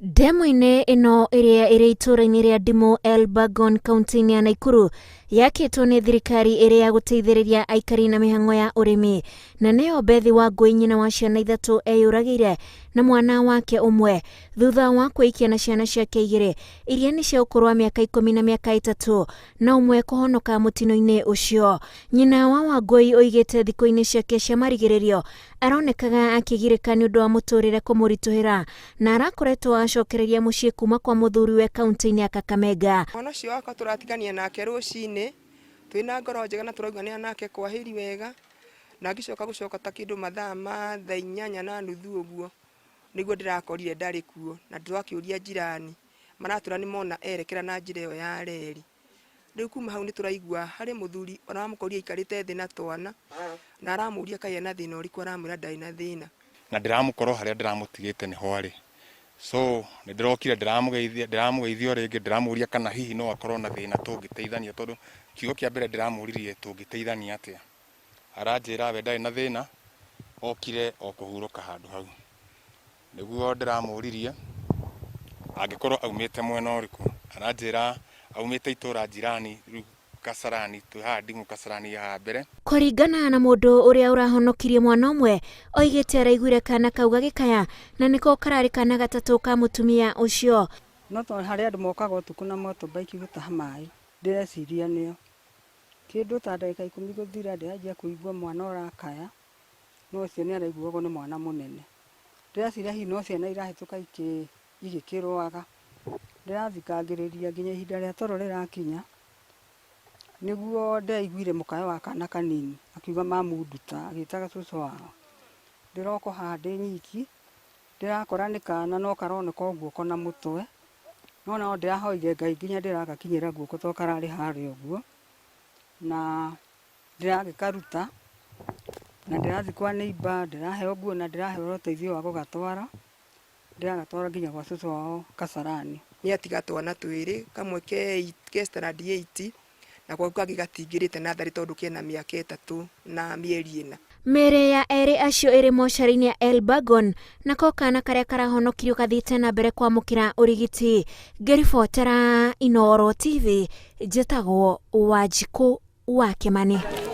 Ndemu-inĩ ĩno ĩrĩa ĩrĩ itũũra-inĩ rĩa Ndimũ Elburgon kaunti-inĩ ya Naikuru yakĩtwo nĩ thirikari ĩrĩ ya gũteithĩrĩria aikari na mĩhang'o ya ũrĩmi na nĩyo Bethi Wangũi nyina wa ciana ithatũ eyũragĩire na mwana wake ũmwe thutha wa kwĩikia na ciana ciake igĩrĩ iria nĩ cia ũkũrũ wa mĩaka 10 na mĩaka 3 na ũmwe kũhonoka mũtino-inĩ ũcio. Nyina wa Wangũi oigĩte thikũ-inĩ ciake cia marigĩrĩrio aronekaga akĩgirĩka nĩ ũndũ wa mũtũrĩre kũmũritũhĩra na arakoretwo acokereria mũciĩ kuma kwa mũthuriwe kaunti-inĩ ya Kakamega. Mwana ũcio wakwa tũratigania nake rũcinĩ twĩna ngoro njega na tũrauganĩra nake kwahĩri wega, na ngĩcoka gũcoka ta kĩndũ mathaa ma thaa 8:30 ũguo nĩguo ndĩrakorire ndarĩ kuo, na twakĩũria njirani maratwĩra nĩ mona erekera na njĩra ĩyo ya reri. Rĩu kuma hau nĩ tũraigua harĩ mũthuri ũramũkorire aikarĩte thĩ na twana na aramũria kaĩ ena thĩna ũrĩkũ, aramwĩra ndarĩ na thĩna. Na ndĩramũkora o harĩa ndĩramũtigĩte nĩho arĩ. So nĩ ndĩrokire ndĩramũgeithia ndĩramũgeithia o rĩngĩ ndĩramũria kana hihi no akorwo na thĩna tũngĩteithania tondũ kiugo kĩa mbere ndĩramũririe tũngĩteithania atĩa. Aranjĩra we ndarĩ na thĩna okire o kũhurũka handũ hau. Nĩguo ndĩramũririe angĩkorwo aumĩte mwena ũrĩkũ, aranjĩra aumĩte itũra jirani rĩu Kasarani, twĩ haha Nding'ũ Kasarani haha mbere. Kũringana na mũndũ ũrĩa ũrahonokirie mwana ũmwe, oigĩte araiguire kana kau gagĩkaya na nĩko kararĩ kana gatatũ ka mũtumia ũcio. No tondũ harĩ andũ mokaga ũtukũ na motorbike gũtaha maĩ, ndĩreciria nĩo. Kĩndũ ta ndagĩka 10 gũthira ndĩranjia kũigua mwana ũrakaya, no ũcio nĩ araiguagwo nĩ mwana mũnene. Ndĩreciria hihi no ciana irahĩtũka igĩkĩrũaga. Ndĩrathikangĩrĩria nginya ihinda rĩa toro rĩrakinya, nĩguo ndĩraiguire mũkayo wa kana kanini, akiuga mamu nduta, agĩtaga cũcũ wao. Ndĩroka o haha ndĩ nyiki, ndĩrakora nĩ kana no karoneka o guoko na mũtwe, no no ndĩrahoire Ngai nginya ndĩragakinyĩra guoko tondũ kararĩ harĩa ũguo, na ndĩragĩkaruta, na ndĩrathiĩ kwa neighbour, ndĩraheo nguo na ndĩraheo ũteithio wa gũgatwara. Ndĩragatwara nginya gwa cũcũ wao Kasarani. Nĩ atiga twana twĩrĩ, kamwe ke standard 8 nako kau kangĩ gatingĩrĩte natharĩ tondũ kena mĩaka 3 na mĩeri 4. Mĩĩrĩ ya erĩ acio ĩrĩ mocarĩ-inĩ ya Elburgon, nako kana karĩa karahonokirio gathiĩte na mbere kwamũkĩra ũrigiti. Ngĩribotera Inooro TV, njĩtagwo Wanjikũ wa Kĩmani.